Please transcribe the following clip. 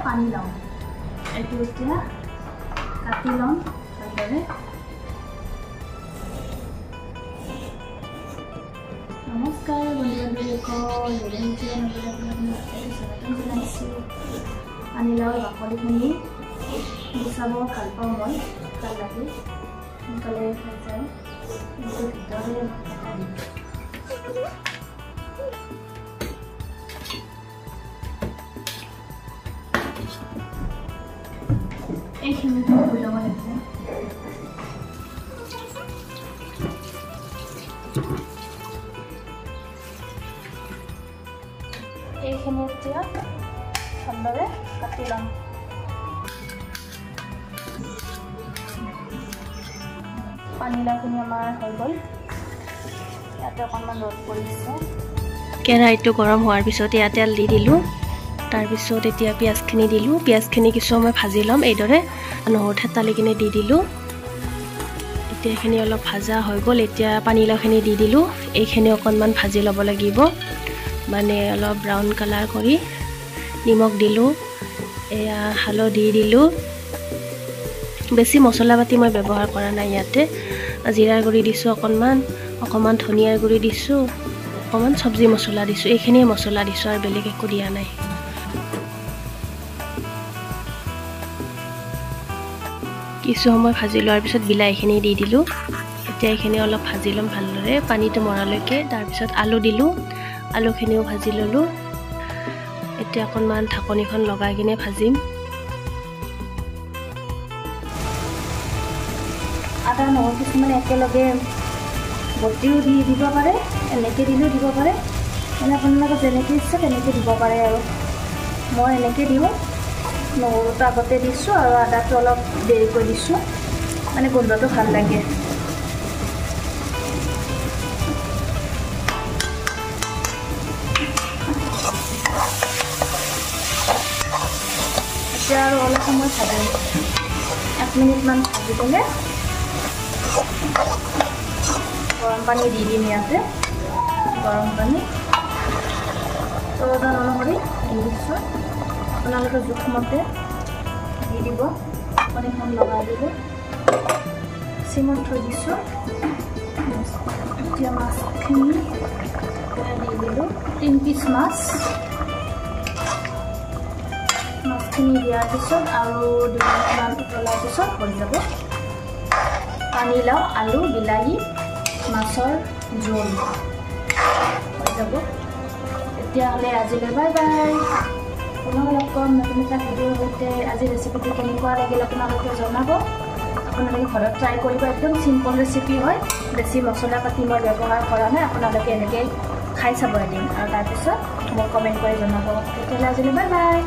পানীলাও। এইটো এতিয়া কাটি ল'ম ভালদৰে। নমস্কাৰ বন্ধু বান্ধৱীসকল, স্বাগতম জনাইছোঁ। পানীলাওৰ বাকলিখিনি গুচাব ভাল পাওঁ মই, ভাল লাগে, সোনকালে হৈ যায়। কিন্তু ভিতৰে মই কাটা দিম। এইখিনি ধুই ল'ব লাগিব। এইখিনি এতিয়া ভালদৰে কাটি ল'ম। পানীলাওখিনি আমাৰ হৈ গ'ল। ইয়াতে অকণমান ৰ'দ পৰিছে। কেৰাহীটো গৰম হোৱাৰ পিছত এয়া তেল দি দিলোঁ। তাৰপিছত এতিয়া পিঁয়াজখিনি দিলোঁ। পিঁয়াজখিনি কিছু সময় ভাজি ল'ম এইদৰে। নহৰু থেতালি কিনে দি দিলোঁ। এতিয়া এইখিনি অলপ ভাজা হৈ গ'ল। এতিয়া পানীলাওখিনি দি দিলোঁ। এইখিনি অকণমান ভাজি ল'ব লাগিব, মানে অলপ ব্ৰাউন কালাৰ কৰি। নিমখ দিলোঁ, এয়া হালধি দিলোঁ। বেছি মছলা পাতি মই ব্যৱহাৰ কৰা নাই ইয়াতে। জিৰাৰ গুড়ি দিছোঁ অকণমান, অকণমান ধনিয়াৰ গুড়ি দিছোঁ, অকণমান চব্জি মছলা দিছোঁ। এইখিনিয়ে মছলা দিছোঁ আৰু বেলেগ একো দিয়া নাই। কিছু সময় ভাজি লোৱাৰ পিছত বিলাহীখিনি দি দিলোঁ। এতিয়া এইখিনি অলপ ভাজি ল'ম ভালদৰে পানীটো মৰালৈকে। তাৰপিছত আলু দিলোঁ, আলুখিনিও ভাজি ল'লোঁ। এতিয়া অকণমান ঢাকনিখন লগাই কিনে ভাজিম। আদা নহৰু কিছুমানে একেলগে বটিও দি দিব পাৰে, এনেকৈ দিলেও দিব পাৰে, মানে আপোনালোকে যেনেকৈ ইচ্ছা তেনেকৈ দিব পাৰে। আৰু মই এনেকৈ দিওঁ। নহৰুটো আগতে দিছোঁ আৰু আদাটো অলপ দেৰিকৈ দিছোঁ, মানে গোন্ধটো ভাল লাগে। এতিয়া আৰু অলপ সময় ভাজিম, 1 মিনিটমান ভাজি পেলাই গৰম পানী দি দিম। ইয়াতে গৰম পানী প্ৰয়োজন অনুসৰি দি দিছোঁ, আপোনালোকে জোখমতে দি দিব। পানীখন লগাই দিলোঁ, চিমত থৈ দিছোঁ। এতিয়া মাছখিনি দি দিলোঁ, 3 পিচ মাছ। মাছখিনি দিয়াৰ পিছত আৰু 2 মিনিটমান উতলাৰ পিছত হৈ যাব পানীলাও আলু বিলাহী মাছৰ জোল হৈ যাব। তেতিয়াহ'লে আজিলৈ বাই বাই। পুনৰ লগ পাম নতুন এটা ভিডিঅ'ৰ সৈতে। আজি ৰেচিপিটো কেনেকুৱা লাগিল আপোনালোকে জনাব। আপোনালোকে ঘৰত ট্ৰাই কৰিব, একদম চিম্পল ৰেচিপি হয়, বেছি মছলা পাতি মই ব্যৱহাৰ কৰা নাই। আপোনালোকে এনেকৈ খাই চাব এদিন আৰু তাৰপিছত মোক কমেণ্ট কৰি জনাব। তেতিয়াহ'লে আজিলৈ বাই বাই।